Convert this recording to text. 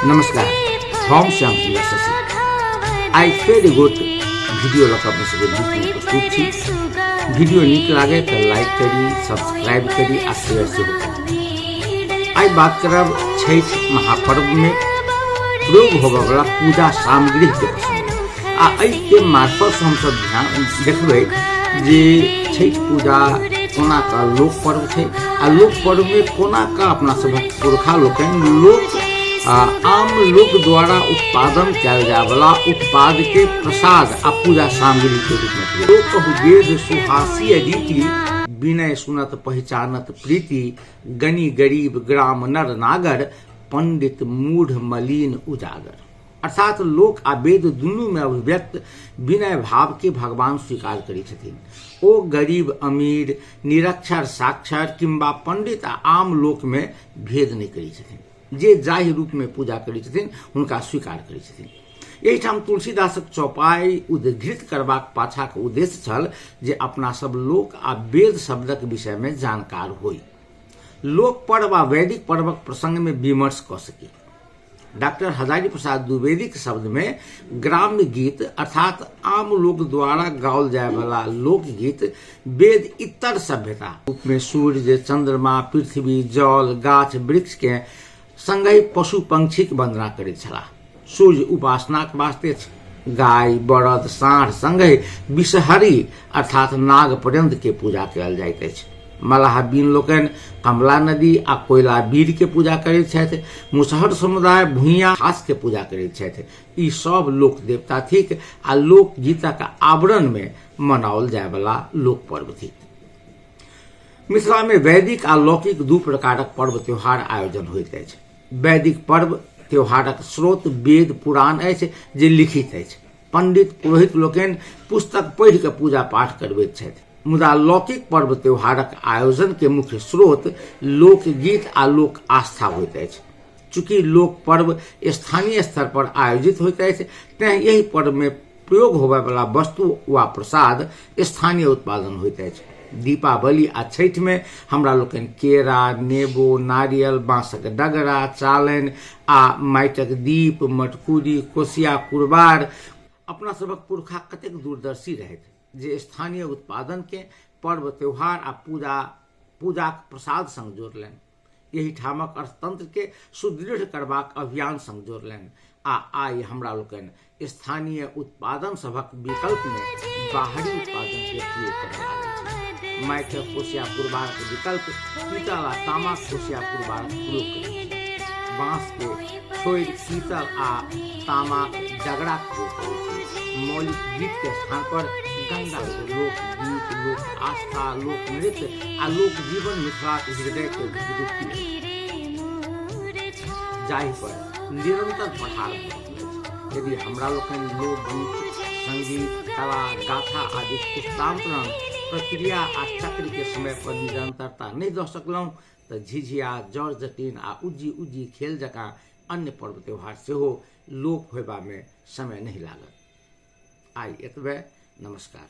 नमस्कार, हम श्याम सुंदर शशि आइ फेर एगोट वीडियो लऽ कऽ अपने सबके बीचमे प्रस्तुत छी। वीडियो नीक लागे तऽ लाइक करी, सब्सक्राइब करी आ शेयर सेहो करी। आइ बात करब छठि महापर्वमे प्रयोग होबयवला पूजा सामग्रीके प्रसंग आ एहिके मार्फतसँ हमसब ध्यान देखबै जे छठि पूजा कोना कऽ लोक पर्व छै आ लोक पर्वमे कोना कऽ अपना सभक पुरखा लोकनि लोक आम लोक द्वारा उत्पादन कयल जायवला उत्पादके प्रसाद आ पूजा सामग्रीके रूपमे। लोक कहु वेद सुहासी रीति, विनय सुनत पहिचानत प्रीति, गनी गरीब ग्राम नर नागर, पंडित मूढ़ मलिन उजागर। अर्थात लोक आ वेद दुनूमे अभिव्यक्त विनय भावके भगवान स्वीकार करै छथिन। ओ गरीब अमीर, निरक्षर साक्षर किंबा पंडित आ आम लोकमे भेद नहि करै छथिन। जे जाहि रूपमे पूजा करै छथिन हुनका स्वीकार करै छथिन। एहिठाम तुलसीदासक चौपाई उद्घृत करबाक पाछाक उद्देश्य छल जे अपना सब लोक आ वेद शब्दक विषयमे जानकार होइ, लोक पर्व आ वैदिक पर्वक प्रसंगमे विमर्श कऽ सकी। डॉक्टर हजारी प्रसाद द्विवेदी के शब्द में ग्राम्य गीत अर्थात आम लोक द्वारा गाओल जाय वाला लोकगीत वेद इतर सभ्यता रूप में सूर्य, चंद्रमा, पृथ्वी, जल, गाछ वृक्ष के संगहि पशु पंक्षी के वंदना करैत छलाह। सूर्य उपासनाक वास्ते गाय, बड़द, साँढ़ संगहि विषहरी अर्थात नाग पर्यंत के पूजा कयल जाइत अछि। मलाह बीन लोकनि कमला नदी आ कोयला वीर के पूजा करैत छथि। मुसहर समुदाय भूइया घास के पूजा करैत छथि। ई सब लोक देवता थिक आ लोकगीतक आवरण में मनाओल जायवला लोक पर्व थिक। मिथिला में वैदिक आ लौकिक दू प्रकारक पर्व त्योहार आयोजन होइत अछि। वैदिक पर्व त्योहारक स्रोत वेद पुराण अछि जे लिखित अछि। पंडित पुरोहित लोकनि पुस्तक पढ़ि कऽ पूजा पाठ करबैत छथि। मुदा लौकिक पर्व त्योहारक आयोजन के मुख्य स्रोत लोकगीत आ लोक आस्था होइत अछि। चूँकि लोक पर्व स्थानीय स्तर पर आयोजित होइत अछि, तेँ एहि पर्व में प्रयोग होबयवला वस्तु वा प्रसाद स्थानीय उत्पादन होइत अछि। दीपावली आ छठि में हमरा लोकनि केरा, नेबो, नारियल, बाँसक डगरा, चालनि आ माटिक दीप, मटकुरी, कोसिया, कुरबार। अपना सभक पुरखा कतेक दूरदर्शी रहथि जे स्थानीय उत्पादन के पर्व त्योहार आ पूजाक प्रसाद संग जोड़लनि। एहि ठामक अर्थतंत्र के सुदृढ़ करबाक अभियान संग जोड़लनि आ आइ हमरा लोकनि स्थानीय उत्पादन सभक विकल्प में बाहरी उत्पादन के प्रयोग करय लागल छी। माटिक कोसिया कुरबारक विकल्प पीतल आ तामाक कोसिया कुरबारक प्रयोग करैत छी। बाँस के छोड़ि पीतल आ तामाक डगराक प्रयोग करैत छी। मौलिक गीत के स्थान पर गंगा लोकगीत, लोक आस्था, लोक नृत्य आ लोक जीवन मिथिलाक हृदय के धुकधुकी अछि, जाहि पर निरंतर प्रहार भऽ रहल अछि। यदि हमरा लोकनि लोकगीत, संगीत, कला, गाथा आदि पुस्तांतरण प्रक्रिया आ चक्र के समय पर निरंतरता नहि दऽ सकलहुँ तऽ झिझिया, जड़ जटिन आ उज्जी उज्जी खेल जकाँ अन्य पर्व त्योहार सेहो लोप होयबा मे समय नहि लागत। आइ एतबे, नमस्कार।